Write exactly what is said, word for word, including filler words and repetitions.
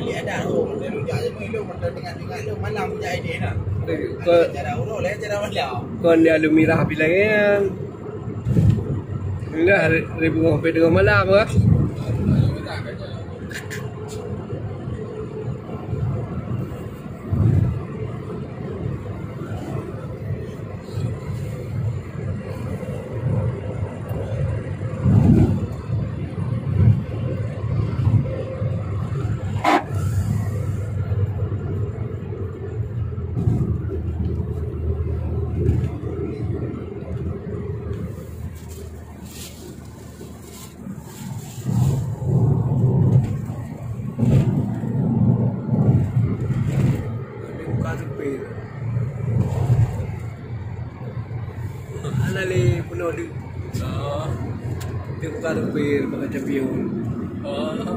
Ada, oh, dia rujak je, mui lu, mantap tengah-tengah lu, malam rujak ini nah. Kau, cara urut lain, cara malam. Kau ni alumni rapi lagi kan. Dah ribu ngopi dengan malam ke? Buka supir. Hana lé peunoh deuk. Oh. Dia buka supir, buka champion. Oh.